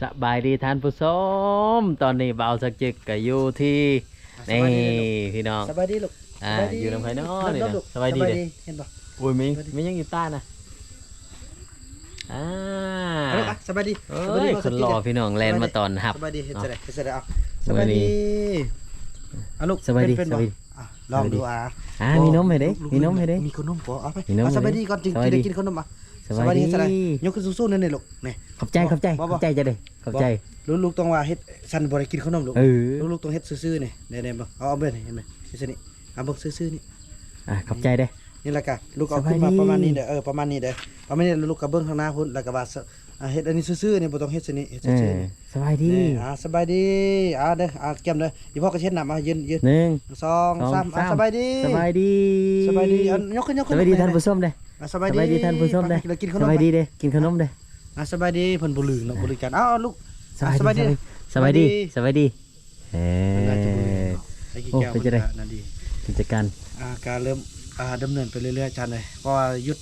ສະບາຍດີທ່ານຜູ້ຊົມ, ຕອນນີ້ບ່າວສັກຈິກກໍຢູ່ທີ່ ອ່ະ ນີ້ ສະບາຍດີລູກ ພີ່ນ້ອງ ສະບາຍດີລູກ ອ່າ ສະບາຍດີ ຢູ່ນຳໃຜເນາະນີ້ນະ? ສະບາຍດີເດ້ ສະບາຍດີ ເຫັນບໍ່? ໂອ້ຍ ມີ ສະບາຍດີ ມີຫຍັງຢູ່ຕານະ? ອ່າ ເອົາລູກ ອ່ະ ສະບາຍດີ ໂອ້ຍ ສະບາຍດີ ຄົນຫຼໍ່ ພີ່ນ້ອງ ແລ່ນມາຕ້ອນຮັບ ສະບາຍດີ ເຮັດຈັ່ງໃດ ເຮັດຈັ່ງໃດ? ເອົາ ສະບາຍດີ ສະບາຍດີ ອ່ະລູກ ສະບາຍດີ ເປັນ ເປັນບໍ່? ສະບາຍດີ ອ່ະ ລອງດູ ສະບາຍດີ ອ່າ ອ່ະ ມີນົມໃຫ້ເດ້ ລູກ ມີນົມໃຫ້ເດ້ ມີຂະໜົມບໍ່? ເອົາໄປ ມີນົມໃຫ້ເດ້ ສະບາຍດີກ່ອນ ຈຶ່ງ ສະບາຍດີ ຈະໄດ້ກິນຂະໜົມ ອ່ະ ສະບາຍດີ ສະບາຍດີ ຍົກຂຶ້ນສູງໆ ແນ່ໆ ລູກ ນີ້ ຂອບໃຈ ຂອບໃຈ ບໍ່ ຂອບໃຈເຈົ້າເດ້ ຂອບໃຈ ບໍ່ ລູກໆຕ້ອງວ່າເຮັດ ຊັ້ນບໍ່ໄດ້ກິນຂະໜົມລູກ ເອີ ລູກໆຕ້ອງເຮັດຊື່ໆ ນີ້ ແນ່ໆ ເບິ່ງ ເອົາ ເອົາເບິ່ງນີ້ ເຫັນໄໝ? ຊື່ໆ ນີ້ ອ່ະ ເບິ່ງຊື່ໆ ນີ້ ອ່ະ ຂອບໃຈເດ້ ນີ້ລະກະ ລູກເອົາຂຶ້ນມາ ສະບາຍດີ ປະມານນີ້ເດີ ເອີ ປະມານນີ້ເດີ ປະມານນີ້ ແລ້ວລູກກໍເບິ່ງທາງໜ້າພຸ້ນ ແລ້ວກໍວ່າ ສະ ອ່າ ເຮັດອັນນີ້ຊື່ໆ ນີ້ ບໍ່ຕ້ອງເຮັດຊື່ນີ້ ເຮັດຊື່ໆ ນີ້ ອ່າ ສະບາຍດີ ນີ້ ອ່າ ສະບາຍດີ ອ່າ ເດີ ອ່າ ກຽມເດີ ອີ່ພໍ່ກໍຊິເຮັດນ້ຳ ອ່າ ຢືນ ຢືນ ໜຶ່ງ ສອງ ສາມ ສາມ ອ່າ ສະບາຍດີ ສະບາຍດີ ສະບາຍດີ ອ່າ ຍົກຂຶ້ນ ຍົກຂຶ້ນ ສະບາຍດີ ແມ່ ທ່ານຜູ້ຊົມເດີ ອ່າ ສະບາຍດີ ສະບາຍດີທ່ານຜູ້ຊົມເດີ ໄປກິນຂະໜົມ ສະບາຍດີເດີ ກິນຂະໜົມເດີ ອ່າ ສະບາຍດີ ເພິ່ນບໍ່ລືມເນາະ ອ່າ ບໍ່ລືມກັນ ອ້າວ ລູກ ສະບາຍດີ ອ່າ ສະບາຍດີ ສະບາຍດີ ສະບາຍດີ ສະບາຍດີ ເອີ ໂອ້ ເປັນຈັ່ງໃດ ກິດຈະການ ອ່າ ກະເລີ່ມ ອ່າ ດຳເນີນໄປເລື້ອຍໆ ຈານເອີຍ ເພາະວ່າຢຸດ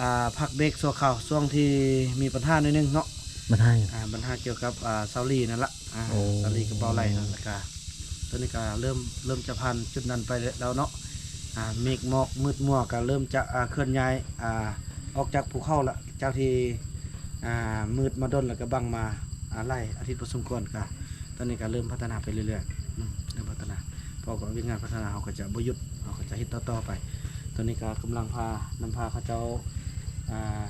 ອ່າ ພັກເບຣກຊົ່ວຄາວ ຊ່ວງທີ່ມີບັນຫາໜ້ອຍໜຶ່ງເນາະ ບັນຫາຫຍັງ? ອ່າ ບັນຫາກ່ຽວກັບ ອ່າ ຊາວລີນັ້ນລະ ອ່າ ໂອ້ ຊາວລີກັບບ່າວໄຫຼນັ້ນ ແລ້ວກະ ຕອນນີ້ກະເລີ່ມ ເລີ່ມຈະຜ່ານຈຸດນັ້ນໄປແລ້ວເນາະ ອ່າ ເມກໝອກມືດມົວກະເລີ່ມຈະ ອ່າ ເຄື່ອນຍ້າຍ ອ່າ ອອກຈາກພູເຂົາລະ ຈາກທີ່ ອ່າ ມືດມາດົນ ແລ້ວກໍບັງມາ ອ່າ ຫຼາຍອາທິດພໍສົມຄວນ ກະຕອນນີ້ກະເລີ່ມພັດທະນາໄປເລື້ອຍໆ ອືມ ເລີ່ມພັດທະນາ ເພາະວ່າວຽກງານພັດທະນາເຮົາກໍຈະບໍ່ຢຸດ ເຮົາກໍຈະເຮັດຕໍ່ໆໄປ ຕອນນີ້ກະກຳລັງພາ ນຳພາເຂົາເຈົ້າ ອ່າ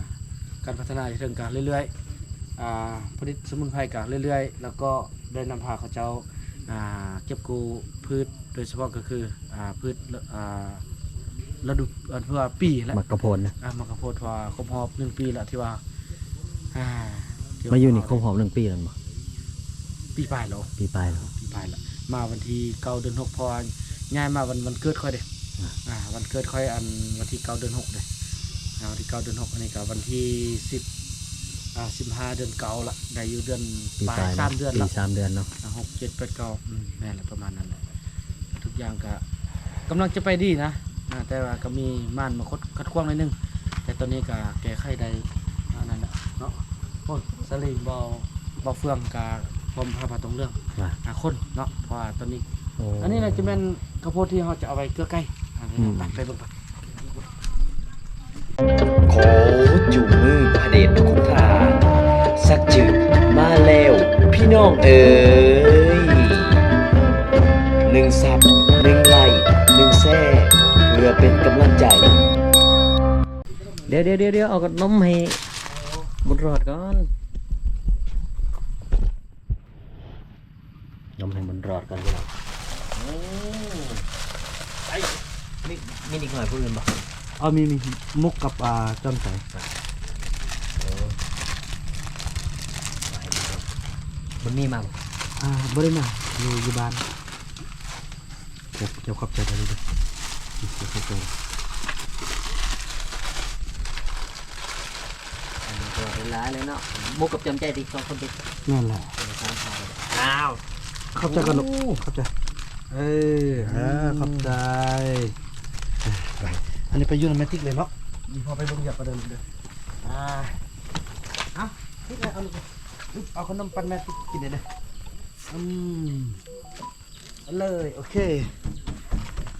ການພັດທະນາຢູ່ເທິງກະເລື້ອຍໆ ອ່າ ຜະລິດສະໝຸນໄພກະເລື້ອຍໆ ແລ້ວກໍໄດ້ນຳພາເຂົາເຈົ້າ ອ່າ ເກັບກູ້ພືດ ໂດຍສະເພາະກໍຄື ອ່າ ພືດ ອ່າ ລະດູ ອັນ ເພື່ອປີແຫຼະ ໝາກກະໂພນນະ ອ່າ ໝາກກະໂພນ ເພາະວ່າຄົບຮອບໜຶ່ງປີແລ້ວທີ່ວ່າ ອ່າ ມາຢູ່ນີ້ຄົບຮອບໜຶ່ງປີແລ້ວບໍ່? ປີປາຍແລ້ວ ປີປາຍແລ້ວ ປີປາຍແລ້ວ ມາວັນທີເກົ້າເດືອນຫົກ ເພາະວ່າຍ້າຍມາວັນ ວັນເກີດຂ້ອຍເດ້ ອ່າ ອ່າ ວັນເກີດຂ້ອຍ ອັນ ວັນທີເກົ້າເດືອນຫົກເດ້ ອ່າ ວັນທີເກົ້າເດືອນຫົກ ອັນນີ້ກໍວັນທີສິບ ອ່າ ສິບຫ້າເດືອນເກົ້າລະ ໄດ້ຢູ່ເດືອນປາຍ ສາມເດືອນລະ ສາມເດືອນເນາະ ອ່າ ຫົກ ເຈັດ ແປດ ເກົ້າ ອືມ ແມ່ນລະ ປະມານນັ້ນແຫຼະ ທຸກຢ່າງກະກຳລັງຈະໄປດີນະ ອ່າ ແຕ່ວ່າກໍມີມານມາຂັດ ຂັດຂວາງໜ້ອຍໜຶ່ງ ແຕ່ຕອນນີ້ກໍແກ້ໄຂໄດ້ ອັນນັ້ນແຫຼະເນາະ ໂອ້ຍ ສາລີ ບໍ່ ບໍ່ເຟືອງກະພ້ອມພາ ພາຕົງເລື່ອງ ອ່າ ຄົນເນາະ ເພາະວ່າຕອນນີ້ ໂອ້ ອັນນີ້ນະຈະແມ່ນ ເຂົ້າໂພດທີ່ເຮົາຈະເອົາໄວ້ເກືອໄກ່ ອືມ ໄປ ໄປເບິ່ງໄປ ຂໍຈູງມືພະເດດຄຸນທ່ານ ສັກຈຶກມາແລ້ວພີ່ນ້ອງເອີຍ ໜຶ່ງຊັບ ໜຶ່ງໄລ້ ໜຶ່ງແຊ ເພື່ອເປັນກຳລັງໃຈ ດຽວໆໆ ເອົາຂະໜົມໃຫ້ບຸນລອດກ່ອນ ໜົມໃຫ້ບຸນລອດກ່ອນພີ່ນ້ອງ ອືມ ໄອ້ ມີ ມີເດັກນ້ອຍຜູ້ອື່ນບໍ່? ເອີ ມີ ມີ ມຸກກັບ ອ່າ ຈອມໃສ ເອີ ບຸນມີມາບໍ່? ອ່າ ບໍ່ໄດ້ມາ ຢູ່ ຢູ່ບ້ານ. ເຈົ້າຂອບໃຈເດີ ເຈົ້າຂອບໃຈ ຫຼາຍເລີຍເນາະ ໝູ່ກັບຈຳໃຈຕິ ສອງຄົນຕິ ແມ່ນແຫຼະ ເປັນສາມຄົນ ອ້າວ ຂອບໃຈກ່ອນລູກ ໂອ້ ຂອບໃຈ ເອີ ເອີ ຂອບໃຈ ໄປ ອັນນີ້ໄປຢູ່ນຳແມ່ຕິກເລີຍເນາະ ອີ່ພໍ່ໄປເບິ່ງຢາກປະເດີນເດີ ອ່າ ເອົາ ຕິກເລີຍ ເອົາລູກ ເອົາຂະໜົມປັ້ນແມ່ຕິກກິນເດີ ອືມ ເອົາເລີຍ ໂອເຄ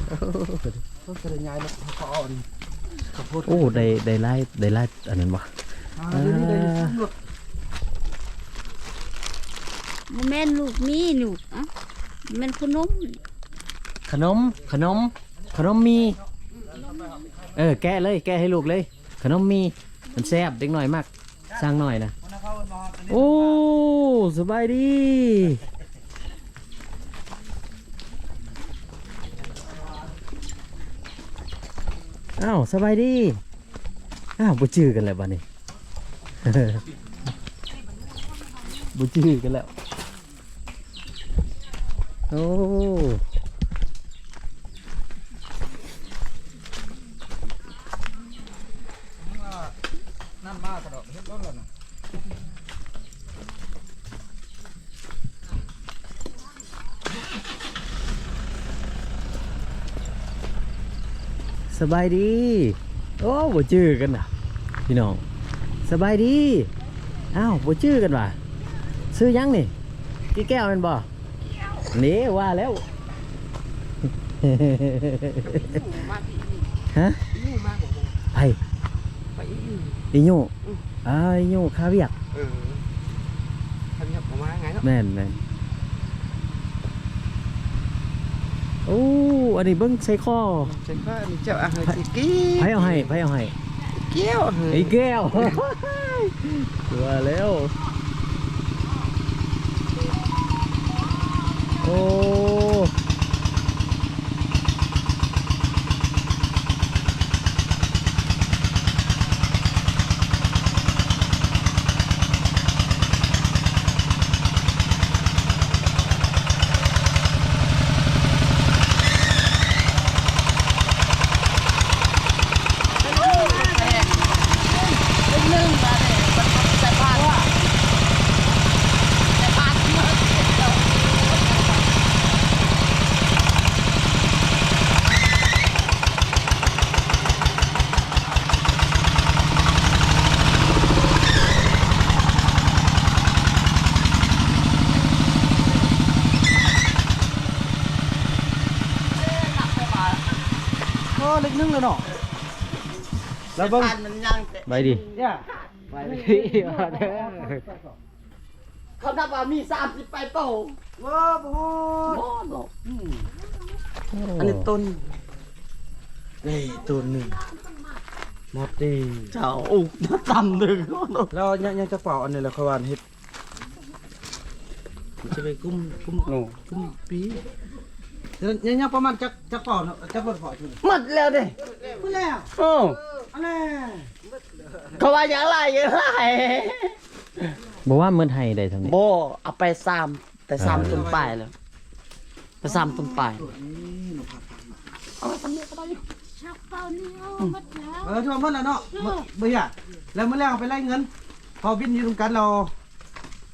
ໂອ້ ໂອ້ ໄດ້ ໄດ້ຫຼາຍ ໄດ້ຫຼາຍອັນນັ້ນບໍ່? ອ່າ ດຽວນີ້ໄດ້ຢູ່ ອ່າ ບໍ່ແມ່ນລູກມີລູກ ອະ ແມ່ນຂະໜົມ ຂະໜົມ ຂະໜົມ ຂະໜົມມີ ເອີ ແກະເລີຍ ແກະໃຫ້ລູກເລີຍ ຂະໜົມມີ ມັນແຊບ ເດັກນ້ອຍມັກ ຊ່າງໜ້ອຍນະ ໂອ້ ສະບາຍດີ ອ້າວ ສະບາຍດີ ອ້າວ ບໍ່ຈື່ກັນແລ້ວບາດນີ້ ບໍ່ຈື່ກັນແລ້ວ. ໂອ້ ນັ້ນມາກະດອກເຮັດຕົ້ນແລ້ວນະ ສະບາຍດີ. ໂອ້ ບໍ່ຈື່ກັນນະພີ່ນ້ອງ ສະບາຍດີ. ອ້າວ ບໍ່ຈື່ກັນຫວາ? ຊື່ຫຍັງນີ້? ອີແກ້ວແມ່ນບໍ່? ນີ້ວ່າແລ້ວ. ຮະ? ອີຫຍັງມາບໍ່? ໃຜ? ໄປອີຫຍັງ? ອີຫຍັງ? ອືມ ອ່າ ອີຫຍັງຄາວຽກ. ເອີ ຄາວຽກບໍ່ມາງ່າຍເນາະ. ແມ່ນໆ. ໂອ້ ອັນນີ້ເບິ່ງໃສ່ຄໍ ໃສ່ຄໍ ອັນນີ້ເຈົ້າ ອ່ະ ໃຫ້ກິນ. ໃຜເອົາໃຫ້? ໃຜເອົາໃຫ້? ແກ້ວ ອີແກ້ວ ວ່າແລ້ວ. ໂອ້ ໂອ້ ເລັກໜຶ່ງແລ້ວເນາະ. ແລ້ວເບິ່ງ ມັນຍັງແຕ່ ໄວດີ ໄວດີ ເຂົານັບວ່າມີສາມສິບປາຍໂຕ. ໂອ້ ບໍ່ຮອດ ບໍ່ຮອດດອກ. ອືມ ໂອ້ ອັນນີ້ຕົ້ນ ນີ້ຕົ້ນໜຶ່ງ ໝົດຕິ. ເຈົ້າ ໂອ້ ມາຕຳເດີ. ແລ້ວຍັງ ຍັງຈັກເປົາ ອັນນີ້ແຫຼະ ຂ້ອຍວ່າເຮັດ ມັນຈະໄປກຸມ ກຸມ ໂອ້ ກຸມປີ. ຍັງ ຍັງປະມານຈັກ ຈັກເປົາເນາະ ຈັກເປົາເນາະ? ໝົດແລ້ວເດ້ ໝົດແລ້ວ. ໂອ້ ອັນນັ້ນ ເຂົາວ່າຍັງຫຼາຍ ຍັງຫຼາຍ. ບໍ່ວ່າໝົດໄຮ່ໄດ້ເທົ່ານີ້? ບໍ່ ເອົາໄປສາມ ແຕ່ສາມ ເອີ ຕົ້ນປາຍແລ້ວ ໄປສາມຕົ້ນປາຍ. ເອົາໄປສາມຕົ້ນກໍໄດ້ຢູ່ ຈັກເປົານີ້ໝົດແລ້ວ. ເອີ ຖືວ່າໝົດແລ້ວເນາະ ເອີ ບໍ່ຢາກ. ແລ້ວມື້ແລງເອົາໄປໄລ່ເງິນ ເພາະວິນຢູ່ນຳກັນແລ້ວ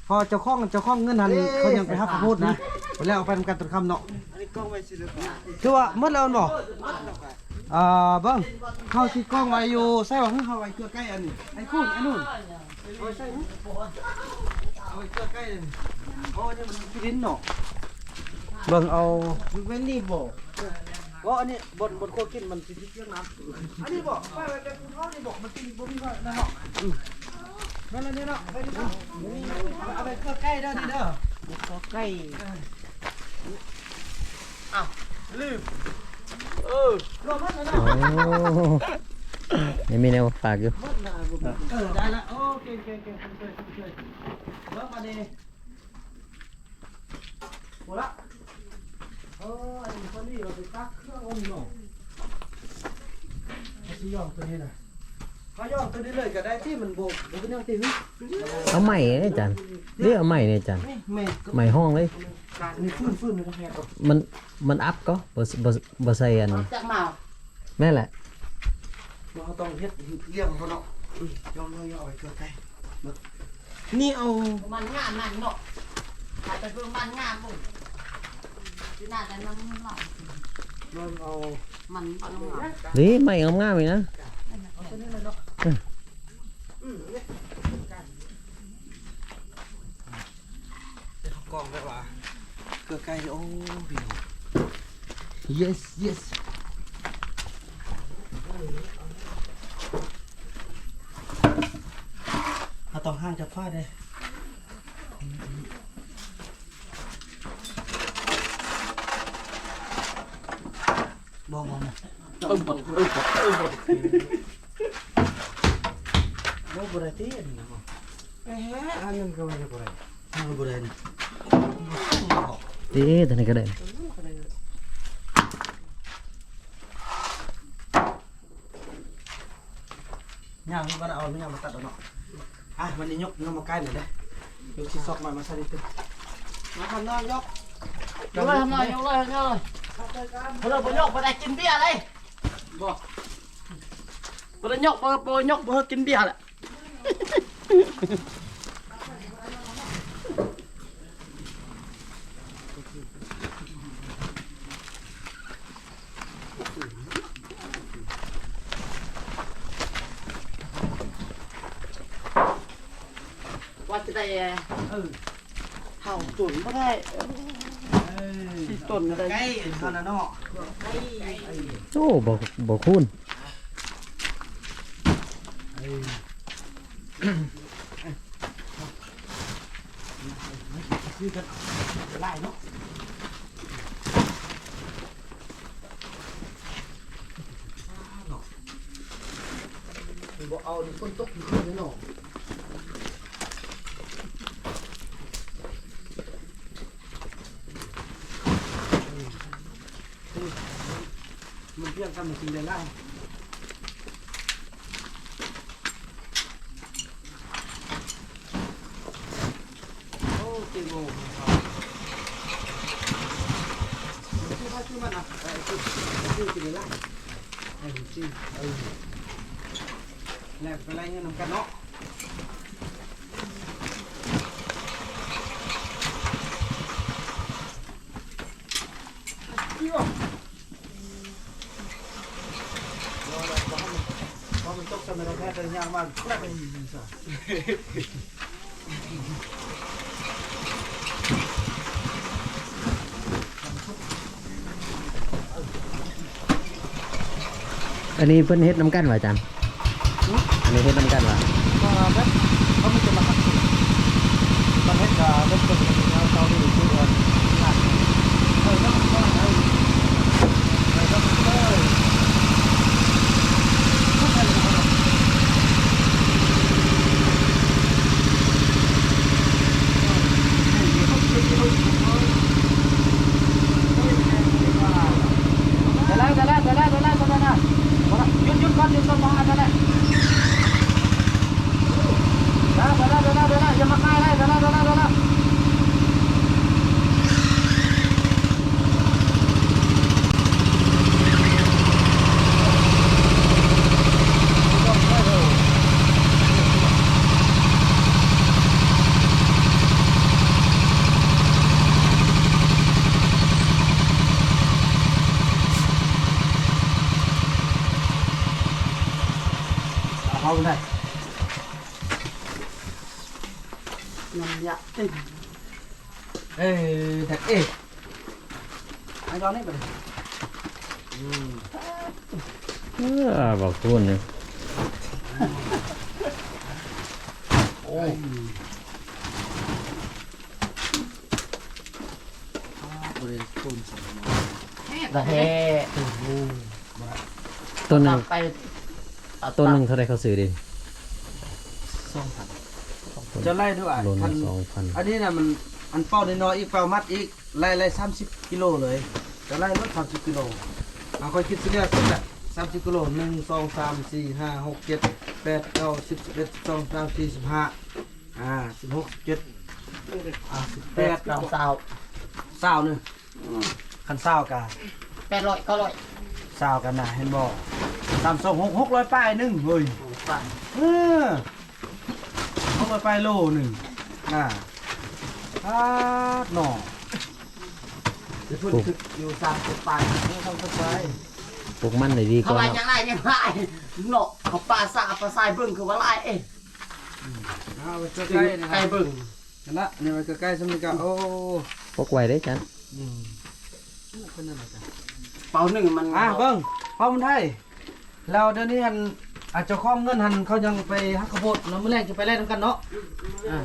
ເພາະເຈົ້າຂອງ ເຈົ້າຂອງເງິນຫັ້ນ ເອີ ເຂົາຍັງໄປຫາຂ້າວໂພດນະ ແລ້ວເອົາໄປນຳກັນຕອນຄ່ຳເນາະ. ອັນນີ້ກ້ອງໄວ້ຊິເລີຍ ຖືວ່າໝົດແລ້ວແມ່ນບໍ່? ເອີ ເບິ່ງ ເຮົາຊິກ້ອງໄວ້ຢູ່ໃສຫວາ? ເຮົາໄວ້ເຄືອໄກ່ອັນນີ້ ໄອ້ຄູນ ໄອ້ນູນ ເອົາໄວ້ໃສຫວາ? ເອົາໄວ້ເຄືອໄກ່ອັນນີ້. ໂອ້ ອັນນີ້ມັນຂີ້ດິນເນາະ. ເບິ່ງເອົາ ມັນແມ່ນນີ້ບໍ່? ບໍ່ ອັນນີ້ບ່ອນ ບ່ອນຄົວກິນມັນຊິຕິດເລື່ອງນ້ຳ. ອັນນີ້ບໍ່? ໄວ້ ໄວ້ແບບພູເຂົານີ້ບໍ່? ມັນຊິບໍ່ມີ ນັ້ນເນາະ. ອືມ ແມ່ນແລ້ວນີ້ເນາະ ໄວ້ນີ້ເນາະ. ເອົາໄປເຄືອໄກ່ເດີ ນີ້ເດີ ເຄືອໄກ່. ເອີ ອ້າວ ລືມ. ເອີ ລົງໝົດແລ້ວເນາະ. ໂອ້ ຍັງມີແນວຝາກຢູ່. ໝົດແລ້ວ ເອີ ໄດ້ລະ. ໂອເຄ ໂອເຄ ໂອເຄ ໂອເຄ ໂອເຄ. ເບິ່ງບາດນີ້ ໂອ້ລະ ເອີ ອັນນີ້ພໍດີເອົາໄປຕັກເຄື່ອງອັນນີ້ເນາະ. ເຮົາຊິຢອງຕົວນີ້ນະ ເຮົາຢອງຕົວນີ້ເລີຍກໍໄດ້ຕິ ມັນບໍ່ ບໍ່ເປັນຫຍັງຕິ. ເອົາໄມ້ເດ້ອາຈານ ເດ້ ເອົາໄມ້ເດ້ອາຈານ. ນີ້ໄມ້ ໄມ້ຫ້ອງເລີຍ. ນີ້ຟືນ ຟືນມັນ ມັນອັບກໍ ບໍ່ ບໍ່ ບໍ່ໃສ່ອັນ ແມ່ນແຫຼະ. ເຮົາຕ້ອງເຮັດ ເຮັດລ້ຽງເຂົາເນາະ. ອືມ ຢອງ ຢອງ ຢອງເອົາໄປເກີດໄປ. ນີ້ເອົາມັນງາມນັ້ນເນາະ ໄປເບິ່ງມັນງາມເບິ່ງ ຢູ່ໜ້າແຕ່ມັນງາມ. ເບິ່ງເອົາມັນງາມໆ ນີ້ໄມ້ງາມໆນີ້ນະ. ເອົາຕົວນີ້ເລີຍເນາະ. ອືມ ອືມ ນີ້ ເຮັດເຂົ້າກ່ອງແບບວ່າເກືອໄກ່. ໂອ້ ພີ່ນ້ອງ yes yes. ເຮົາຕ້ອງຫ່າງຈາກຝາເດ້. ບໍ່ ບໍ່ ບໍ່ ເອີ ບໍ່ ເອີ ບໍ່ ເອີ ບໍ່ ບໍ່ ບໍ່ໄດ້ຕິ ອັນນັ້ນນະ. ເອີ ອັນນັ້ນກໍວ່າບໍ່ໄດ້ ເອີ ບໍ່ໄດ້ນະ. ເອີ ຕົວນີ້ກໍໄດ້ ຍ່າງນີ້ບໍ່ໄດ້ເອົາ ຍ່າງມາຕັດເອົາເນາະ. ອ່ະ ມັນນີ້ຍົກ ຍົກມາໃກ້ໜ້ອຍເດີ້ ຍົກຊິຊອກມາ ມາໃສ່ນີ້ຕື່ມ. ມາທຳໜ້ອຍຍົກ ຍົກເລີຍ ທຳໜ້ອຍຍົກເລີຍ ຍົກເລີຍ. ເພິ່ນບໍ່ຍົກບໍ່ໄດ້ກິນເບຍເລີຍ ບໍ່ ບໍ່ໄດ້ຍົກ ບໍ່ ບໍ່ຍົກບໍ່ກິນເບຍແຫຼະ. ວ່າຈະໄດ້ ເອີ ເຂົ້າຕົ້ນບໍ່ໄດ້ ເອີ ຊິຕົ້ນໄດ້ ໃກ້ເທົ່ານັ້ນເນາະ ໂອ້ ບໍ່ ບໍ່ຄູນ ຊື້ກັນຫຼາຍເນາະ ບໍ່ເອົານີ້ ຝົນຕົກຄືນເນາະ ມັນພຽງກັນ ມັນຈຶ່ງໄດ້ຫຼາຍ. ໂອ້ ເຈັດໂມງ ຊື້ໃຜຊື້ມັນນະ ເອີ ຊື້ ຊື້ກິນໄດ້ຫຼາຍ ເອີ ຊື້ ເອີ ແລກໄປໄລ່ເງິນນຳກັນເນາະ. ອັນນີ້ເພິ່ນເຮັດນຳກັນຫວາອາຈານ? ຫື? ອັນນີ້ເຮັດນຳກັນຫວາ? ກໍແບບເຂົາມີແຕ່ມາຮັບຊື້ ມັນເຮັດກໍເປັນຕົ້ນເອົາເຕົານີ້ຄືວ່າ ເອີ ເອີ ເອີ ເອີ ເອີ. ໄດ້ແລ້ວ ໄດ້ແລ້ວ ໄດ້ແລ້ວ ໄດ້ແລ້ວ ໄດ້ແລ້ວ ໄດ້ແລ້ວ ໄດ້ແລ້ວ ໄດ້ແລ້ວ ໄດ້ແລ້ວ ໄດ້ແລ້ວ ຢ່າມາໃກ້ໄດ້ ໄດ້ແລ້ວ ໄດ້ແລ້ວ ໄດ້ແລ້ວ ໄດ້ແລ້ວ. ເອົາເຂົ້າໄດ້ ນ້ຳຢາກ ເອີ ແທັກເອ ອັນຕອນນີ້ບັດນີ້ ອືມ ເອີ ບັກຄູນນີ້ ໂອ້ຍ ບໍ່ໄດ້ໂຕນໃສ່ ລະແທ້ ໂອ້ໂຫ ໂຕໜຶ່ງ ໄປ ໂຕໜຶ່ງເທົ່າໃດເຂົາຊື້ເດ? ສອງພັນ ຈະໄລ່ດ້ວຍ ໂລໜຶ່ງ ຄັນ ສອງພັນ ອັນນີ້ນະ ມັນ ອັນເປົ້ານ້ອຍໆ ອີກ ເປົ້າມັດອີກ ໄລ່ ໄລ່ສາມສິບກິໂລເລີຍ ຈະໄລ່ລົດສາມສິບກິໂລ ເອົາ ຂ້ອຍຄິດຊິເຫຼືອສຸດແຫຼະ ສາມສິບກິໂລ ໜຶ່ງ ສອງ ສາມ ສີ່ ຫ້າ ຫົກ ເຈັດ ແປດ ເກົ້າ ສິບ ສິບເອັດ ສິບສອງ ສິບສາມ ສິບສີ່ ສິບຫ້າ ອ່າ ສິບຫົກ ສິບເຈັດ ອ່າ ສິບແປດ ສິບເກົ້າ ຊາວ ຊາວໜຶ່ງ ອືມ ຄັນຊາວກະ ແປດຮ້ອຍ ເກົ້າຮ້ອຍ ຊາວກັນນະ ເຫັນບໍ່ ສາມສອງຫົກ ຫົກຮ້ອຍປາຍໜຶ່ງເຮີ້ຍ ເອີ ຫົກຮ້ອຍປາຍໂລໜຶ່ງນະ ປາດເນາະ ຢູ່ສາມສິບປາຍ ເອີ ສາມສິບປາຍ ປູກມັນໄດ້ດີກວ່າ ເຂົາວ່າຫຍັງຫຼາຍຫຍັງຫຼາຍເນາະ ເຂົາປ່າສາປ່າຊາຍເບິ່ງຄືວ່າຫຼາຍເອ ອືມ ເອົາໄວ້ໃກ້ໆ ໃກ້ເບິ່ງ ຫັ້ນລະ ນີ້ໄວ້ໃກ້ໆ ຊ່ຳນີ້ກະ ໂອ້ ປົກໄວ້ເດ້ຈັນ ອືມ ເປັນຈັ່ງໃດກະ ເປົາໜຶ່ງມັນ ອ່າ ເບິ່ງ ເປົາມັນໄທ ແລ້ວດຽວນີ້ຫັ້ນ ອ່າ ເຈົ້າຂອງເງິນຫັ້ນ ເຂົາຍັງໄປຫັກເຂົ້າໂພດເນາະ ມື້ແລງຈະໄປແລ່ນນຳກັນເນາະ ອ່າ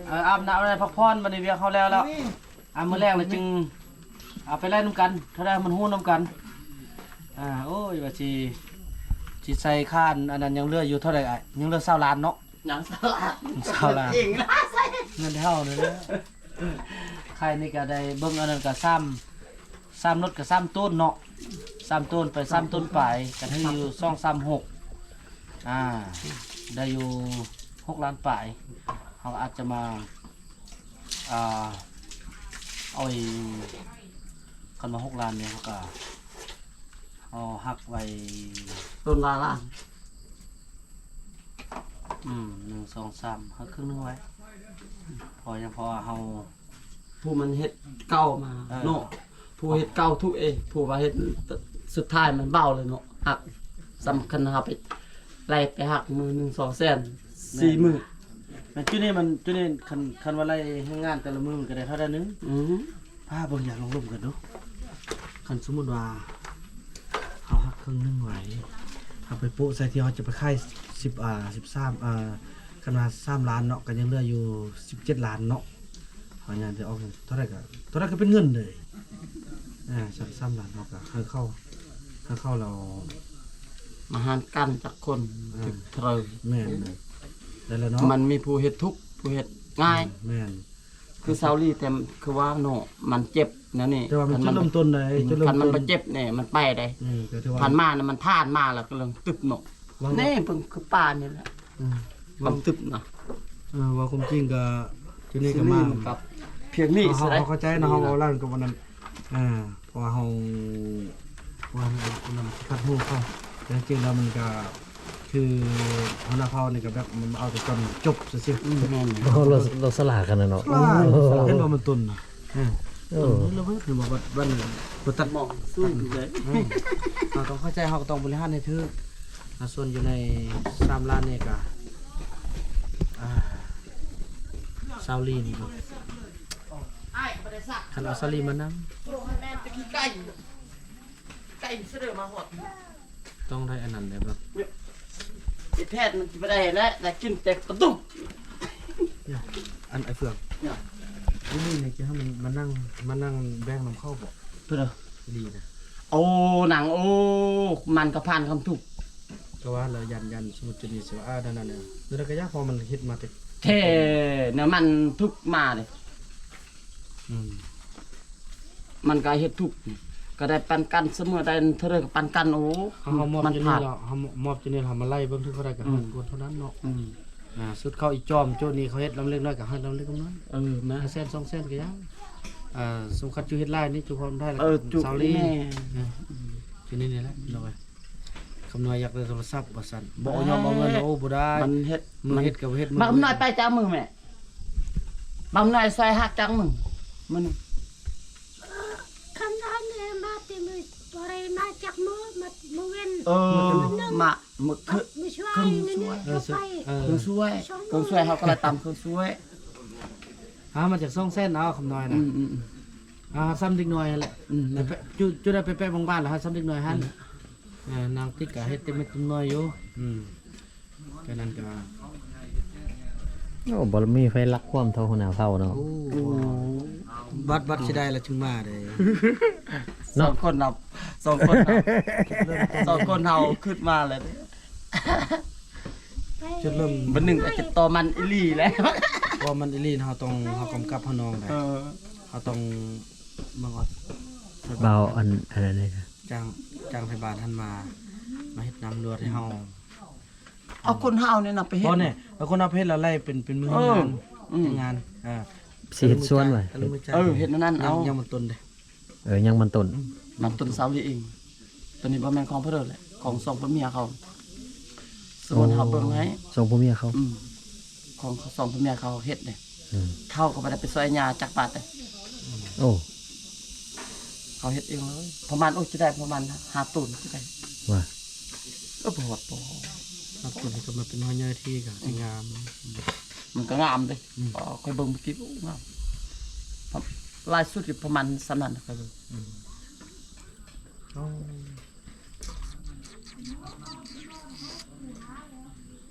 ເອີ ອາບນ້ຳແລ້ວພັກຜ່ອນ ບັດນີ້ວຽກເຮົາແລ້ວແລ້ວ ອ່າ ມື້ແລງແລ້ວຈຶ່ງ ອ່າ ໄປແລ່ນນຳກັນ ເທົ່າໃດມັນຮູ້ນຳກັນ ອ່າ ໂອ້ຍ ວ່າຊິ ຊິໃສ່ຄານ ອັນນັ້ນຍັງເຫຼືອຢູ່ເທົ່າໃດອ້າຍ? ຍັງເຫຼືອຊາວລ້ານເນາະ ຍັງຊາວລ້ານ ຊາວລ້ານ ເງິນເຮົານີ້ແຫຼະ ໄຂ່ນີ້ກະໄດ້ເບິ່ງ ອັນນັ້ນກະສາມ ສາມລົດກະສາມໂຕນເນາະ ສາມໂຕນໄປ ສາມໂຕນປາຍ ກະຖືຢູ່ສອງສາມຫົກ ອ່າ ໄດ້ຢູ່ຫົກລ້ານປາຍ ເຮົາອາດຈະມາ ອ່າ ເອົາອີກ ຄັນວ່າຫົກລ້ານນີ້ ເຮົາກະ ເຮົາຫັກໄວ້ ຕົ້ນລະລ້ານ ອືມ ໜຶ່ງ ສອງ ສາມ ຫັກເຄິ່ງໜຶ່ງໄວ້ ເພາະຫຍັງ ເພາະວ່າເຮົາ ຜູ້ມັນເຮັດເກົ່າມາ ເອີ ເນາະ ຜູ້ເຮັດເກົ່າຖືກເອ ຜູ້ວ່າເຮັດສຸດທ້າຍມັນເບົາເລີຍເນາະ ຫັກ ສຳຄັນເຮົາໄປ ໄລ່ໄປຫັກມື້ໜຶ່ງສອງແສນ ສີ່ມື້ ແມ່ນ ຈຸດນີ້ມັນ ຈຸດນີ້ຄັນ ຄັນວ່າໄລ່ແຮງງານແຕ່ລະມື້ມັນກໍໄດ້ເທົ່າໃດໜຶ່ງ? ອື ພາເບິ່ງຢາກລົງລົມກັນດູ. ຄັນສົມມຸດວ່າເຮົາຫັກເຄິ່ງໜຶ່ງໄວ້ ເຮົາໄປໂປະໃສ່ທີ່ເຮົາຈະໄປຂາຍສິບ ອ່າ ສິບສາມ ອ່າ ຄັນວ່າສາມລ້ານເນາະ ກໍຍັງເຫຼືອຢູ່ສິບເຈັດລ້ານເນາະ. ເຮົາຍັງໄດ້ອອກເທົ່າໃດກໍ ເທົ່າໃດກໍເປັນເງິນເດ້. ອ່າ ສາມ ສາມລ້ານ ເຮົາກໍໃຫ້ເຂົາ ໃຫ້ເຂົາແລ້ວ ມາຫານກັນຈັກຄົນ ອ່າ ຖືກເທົ່າໃດ. ແມ່ນ ແມ່ນ ໄດ້ແລ້ວເນາະ ມັນມີຜູ້ເຮັດທຸກ ຜູ້ເຮັດງ່າຍ. ແມ່ນ ຄືຊາວລີ ແຕ່ຄືວ່າເນາະ ມັນເຈັບແນວນີ້ ແຕ່ວ່າມັນຈຸດເລີ່ມຕົ້ນໃດ ຈຸດເລີ່ມຕົ້ນ ຄັນມັນບໍ່ເຈັບນີ້ ມັນໄປໄດ້. ອື ກໍຖືວ່າຜ່ານມານະ ມັນຜ່ານມາແລ້ວກໍເລີ່ມຕຶບເນາະ. ແນ່ ເບິ່ງຄືປານນີ້ແຫຼະ. ອື ຄວາມຕຶບນະ ເອີ ເວົ້າຄວາມຈິງກໍ ຈຸດນີ້ກໍມາ ມັນກໍພຽງນີ້ ເຮົາ ເຮົາເຂົ້າໃຈເນາະ ເຮົາເວົ້າຫຼັງກັບອັນນັ້ນ ອ່າ ເພາະວ່າເຮົາ ວ່າອັນນັ້ນຊິຂັດຫູເຂົາ ແຕ່ຈິງແລ້ວມັນກໍຄືຫົວໜ້າເຜົ່ານີ້ກໍແບບມັນເອົາແຕ່ຕອນຈົບຊື່ໆ. ອື ແມ່ນ ໂອ້ ລາວ ລາວສະຫຼາດຂະໜາດເນາະ. ໂອ້ ເຫັນບໍ່ມັນຕົ້ນນະ ເອີ ເອີ ເຫັນບໍ່ ວັດ ວັດ ບໍ່ຕັດໝອງສູງເລີຍ. ເອີ ເຮົາຕ້ອງເຂົ້າໃຈ ເຮົາກໍຕ້ອງບໍລິຫານໃຫ້ຖືກ. ອ່າ ສ່ວນຢູ່ໃນສາມລ້ານນີ້ກໍ ອ່າ ຊາວລີນີ້ເນາະ ຄັນເອົາຊາວລີມານຳ ແມ່ນແຕ່ຂີ້ໄກ່ ໄກ່ສະເດີມາຮອດ ຕ້ອງໄດ້ອັນນັ້ນແດ່ບໍ່? ໄອ້ແພດມັນຊິບໍ່ໄດ້ແຫຼະ ໄດ້ກິນແຕ່ປາດຸກ. ອັນ ໄອ້ເຟືອງ ຢູ່ນີ້ນີ້ຈະໃຫ້ມັນມານັ່ງ ມານັ່ງແບ່ງນຳເຂົາບໍ່? ເພິ່ນ ດີນະ ໂອ້ ນັ່ງ ໂອ້ ມັນກໍຜ່ານຄວາມທຸກ ກໍວ່າແລ້ວ ຢ້ານ ຢ້ານສົມມຸດຈຸດນີ້ຊິວ່າ ອ່າ ນັ້ນໆ ແນວໃດກໍຢ່າ ເພາະມັນເຮັດມາແຕ່ ແທ້ ແນວມັນທຸກມາເດ້. ອືມ ມັນກໍເຮັດທຸກ ກໍໄດ້ປັນກັນ ສະເໝີໄດ້ເທົ່າໃດກໍປັນກັນ. ໂອ້ ເຮົາ ເຮົາມອບ ມັນ ຈຸດນີ້ແລ້ວ ເຮົາມອບຈຸດນີ້ ເຮົາມາໄລ່ເບິ່ງເທົ່າໃດກໍ ອືມ ເຮົາກວນເທົ່ານັ້ນເນາະ. ອືມ ອ່າ ສຸດເຂົ້າອີຈອມ ຈຸດນີ້ເຂົາເຮັດລຳເລັກນ້ອຍກໍໃຫ້ລຳເລັກນ້ອຍ. ເອີ ແມ່ນ ແສນສອງແສນກໍຍັງ ອ່າ ສົມຄັນຈຸເຮັດຫຼາຍນີ້ ຈຸຄວາມໄດ້ລະ ເອີ ຈຸ ສາວລີ ນີ້ແມ່ນ ເອີ ຈຸດນີ້ນີ້ແຫຼະ ນ້ອຍ. ຄຳນ້ອຍຢາກໄດ້ໂທລະສັບວ່າຊັ້ນ ບໍ່ຍອມເອົາເງິນ. ໂອ້ ບໍ່ໄດ້ ມັນເຮັດ ມື້ເຮັດກໍບໍ່ເຮັດ ບັກຄຳນ້ອຍໄປຈັກມື້ແມ່? ບັກຄຳນ້ອຍຊ່ອຍຮັກຈັກມື້? ມື້ໜຶ່ງ ຄຳນ້ອຍນີ້ມາແຕ່ມື້ ບໍ່ໄດ້ມາຈັກມື້ ມາມື້ເວັນ. ເອີ ມື້ໜຶ່ງ ມາມື້ ມື້ຊ່ວຍ ມື້ຊ່ວຍ ເອີ ເຄິ່ງຊ່ວຍ ເຄິ່ງຊ່ວຍ ເຮົາກໍໄດ້ຕຳເຄິ່ງຊ່ວຍ. ຫາມາຈາກສອງແສນເອົາຄຳນ້ອຍນະ. ອືມໆໆ ອ່າ ສ່ຳເດັກນ້ອຍຫັ້ນແຫຼະ. ອືມ ແລ້ວຈຸ ຈຸໄດ້ໄປແປະບາງບ້ານແລ້ວ ສ່ຳເດັກນ້ອຍຫັ້ນ. ອືມ ເອີ ນາງຕິກກໍເຮັດເຕັມເມັດເຕັມໜ່ວຍຢູ່. ອືມ ກໍນັ້ນກໍ ໂອ້ ບໍ່ມີໃຜລັກຄວາມເທົ່າຫົວໜ້າເຜົ່າເນາະ. ໂອ້ ໂອ້ ບັດ ບັດຊິໄດ້ລະຈຶ່ງມາເດ້ ເນາະ ສອງຄົນເຮົາ ສອງຄົນເຮົາ ສອງຄົນເຮົາຄິດມາແລ້ວເດ້. ຈຸດເລີ່ມ ບັດໜຶ່ງກໍຈະຕໍ່ມັນອີ່ຫຼີແຫຼະ ເພາະມັນອີ່ຫຼີ ເຮົາຕ້ອງ ເຮົາກຳກັບເຮົານ້ອງໄດ໋. ເອີ ເຮົາຕ້ອງມາ ເວົ້າອັນ ອັນນັ້ນເດ້ ຈ້າງ ຈ້າງໄທບ້ານຫັ້ນມາ ມາເຮັດນ້ຳລວດໃຫ້ເຮົາ. ເອົາຄົນເຮົານີ້ນະໄປເຮັດ ບໍ່ແນ່ ເອົາຄົນເຮົາໄປເຮັດແລ້ວໄລ່ເປັນ ເປັນມືງານ ເອີ ອືມ ງານ ເອີ ຊິເຮັດສວນໄວ້ ເອີ ເຮັດແນວນັ້ນ. ເອົາ ຍັງມັນຕົ້ນເດ້. ເອີ ຍັງມັນຕົ້ນ ອືມ ມັນຕົ້ນຊາວລີເອງ. ໂຕນີ້ບໍ່ແມ່ນຂອງເພິ່ນແຫຼະ ຂອງສອງຜົວເມຍເຂົາ. ສົມມຸດເຮົາເບິ່ງໃຫ້ ສອງຜົວເມຍເຂົາ. ອືມ ຂອງສອງຜົວເມຍເຂົາເຮັດເດ້. ອືມ ເຂົາກໍບໍ່ໄດ້ໄປຊ່ອຍຍ່າຈັກບາດເດ້. ໂອ້ ເຂົາເຮັດເອງເລີຍ. ປະມານ ໂອ້ ຈະໄດ້ປະມານຫ້າໂຕນຈະໄດ້ ວ່າ ເອີ ບໍ່ຮອດ ບໍ່ຮອດຫ້າໂຕນ. ກໍມາເປັນຫົວໃຫຍ່ທີ່ກໍຊິງາມ ມັນກໍງາມເດ້. ອືມ ຂ້ອຍເບິ່ງເມື່ອກີ້ ໂອ້ ງາມ ຫຼາຍສຸດກໍປະມານສ່ຳນັ້ນນະ. ອືມ ໂອ້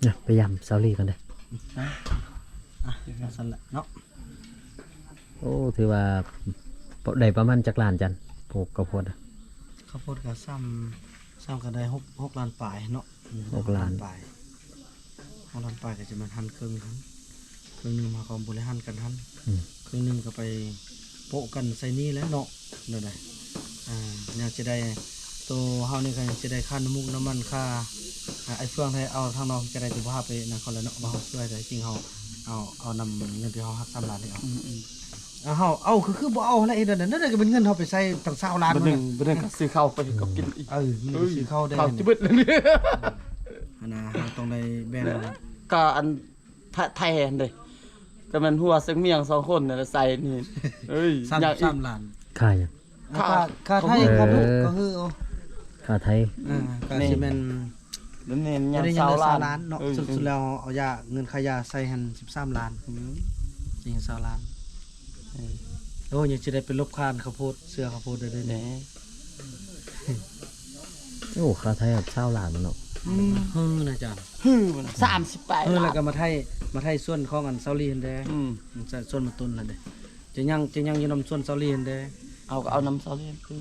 ນະ ໄປຢາມຊາວລີກ່ອນເດີ້. ອ່ະ ຈັ່ງຊັ້ນແຫຼະເນາະ. ໂອ້ ຖືວ່າ ໄດ້ປະມານຈັກລ້ານ ຈັນ ປູກເຂົ້າໂພດນະ? ເຂົ້າໂພດກໍສ່ຳ ສ່ຳກໍໄດ້ຫົກ ຫົກລ້ານປາຍເນາະ. ອືມ ຫົກລ້ານປາຍ ຫົກລ້ານປາຍກໍຈະແມ່ນຫັນເຄິ່ງຫັ້ນ ເຄິ່ງໜຶ່ງເຮົາກໍບໍລິຫານກັນຫັ້ນ. ອືມ ເຄິ່ງໜຶ່ງກໍໄປໂປະກັນໃສ່ນີ້ແຫຼະເນາະ. ແນວໃດ ອ່າ ຍັງຊິໄດ້ ໂຕເຮົານີ້ກໍຍັງຊິໄດ້ຄ່ານ້ຳມູກນ້ຳມັນ ຄ່າ ອ່າ ໄອ້ເຟືອງໄດ້ເອົາທາງນອກ ຈະໄດ້ໂຕພາໄປນຳເຂົາແຫຼະເນາະ ວ່າເຮົາຊ່ວຍ. ແຕ່ຈິງເຮົາເອົາ ເອົານຳເງິນທີ່ເຮົາຫັກສາມລ້ານນີ້ເອົາ. ອືມໆ ເອົາ ເຮົາເອົາ ຄື ຄືບໍ່ເອົາຫັ້ນແຫຼະ. ເຮັດແນວໃດ ນັ້ນກໍເປັນເງິນເຮົາໄປໃຊ້ຕັ້ງຊາວລ້ານ. ບາດໜຶ່ງ ບາດໜຶ່ງກໍຊື້ເບິດ ເຮົາກໍກິນອີກ. ເອີ ມື້ນີ້ຊື້ເຂົ້າໄດ້ ເຂົ້າຈະເບິດແລ້ວນີ້. ຫັ້ນນະ ເຮົາຕ້ອງໄດ້ແບ່ງ ກໍອັນ ໄທ ໄທຫັ້ນເດ້ ກໍແມ່ນຫົວເຊິ່ງມຽງສອງຄົນນັ້ນແຫຼະໃສ່ນີ້. ເອີຍ ສາມ ສາມລ້ານ ຄ່າຫຍັງ? ຄ່າ ຄ່າໄທ ຄ່າ ເອີ ຄ່າໄທ ອ່າ ກໍຊິແມ່ນ ແມ່ນ ຍັງຊາວລ້ານເນາະ. ເອີ ສຸດໆແລ້ວເອົາຢາ ເງິນຄ່າຢາໃສ່ຫັ້ນສິບສາມລ້ານ. ອືມ ຍັງຊາວລ້ານ. ເອີ ໂອ້ ຍັງຊິໄດ້ໄປລົບຄານເຂົ້າໂພດ ເສືອເຂົ້າໂພດໄດ້ເດ້. ໂອ້ ຄ່າໄຖ່ຊາວລ້ານເນາະ. ອືມ ເຮີນະຈານ ເຮີນະ ສາມສິບປາຍ ເຮີ ລ້ານ. ແລ້ວກໍມາໄຖ່ ມາໄຖ່ສ່ວນຂອງອັນຊາວລີຫັ້ນເດ້. ອືມ ສ່ວນມາຕຸນຫັ້ນເດ້. ຈະຍັງ ຈະຍັງຢູ່ນຳສ່ວນຊາວລີຫັ້ນເດ້. ເອົາ ກໍເອົານຳຊາວລີຄື.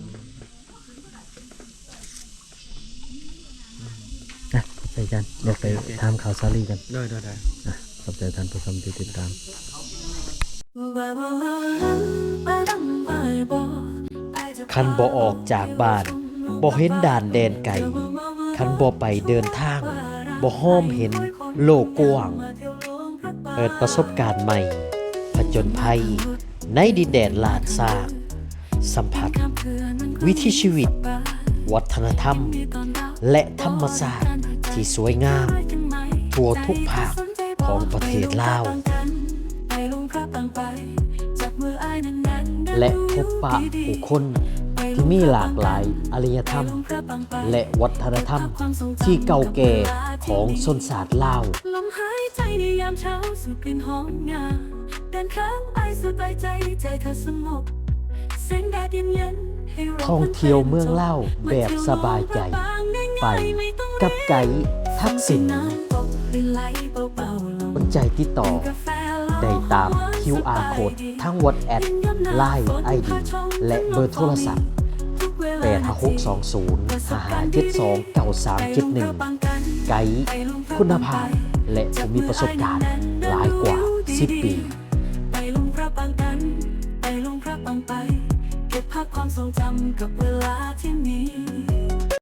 ອ່ະ ຂອບໃຈອາຈານ. ດຽວໄປ ໂອເຄ ໂອເຄ ຖາມຂ່າວຊາວລີກັນ. ໂດຍ ໂດຍ ໂດຍ. ອ່ະ ຂອບໃຈທ່ານຜູ້ຊົມທີ່ຕິດຕາມ. ຄັນບໍ່ອອກຈາກບ້ານ ບໍ່ເຫັນດ່ານແດນໄກ, ຄັນບໍ່ໄປເດີນທາງ ບໍ່ຫອມເຫັນໂລກກວ້າງ. ເປີດປະສົບການໃໝ່ ຜະຈົນໄພໃນດິນແດນລ້ານຊ້າງ, ສຳຜັດວິຖີຊີວິດ, ວັດທະນະທຳ ແລະ ທຳມະຊາດທີ່ສວຍງາມທົ່ວທຸກພາກຂອງປະເທດລາວ ແລະ ພົບປະຜູ້ຄົນທີ່ມີຫຼາກຫຼາຍອາລິຍະທຳ ແລະ ວັດທະນະທຳທີ່ເກົ່າແກ່ຂອງຊົນຊາດລາວ. ທ່ອງທ່ຽວເມືອງລາວແບບສະບາຍໃຈ ໄປກັບໄກທັກສິນ. ສົນໃຈຕິດຕໍ່ໄດ້ຕາມຄິວອາໂຄດ ທັງ WhatsApp, Line ID ແລະ ເບີໂທລະສັບ ແປດຫ້າຫົກສອງສູນ ຫ້າຫ້າເຈັດສອງ ເກົ້າສາມເຈັດໜຶ່ງ. ໄກຄຸນນະພາບ ແລະ ຜູ້ມີປະສົບການຫຼາຍກວ່າສິບປີ.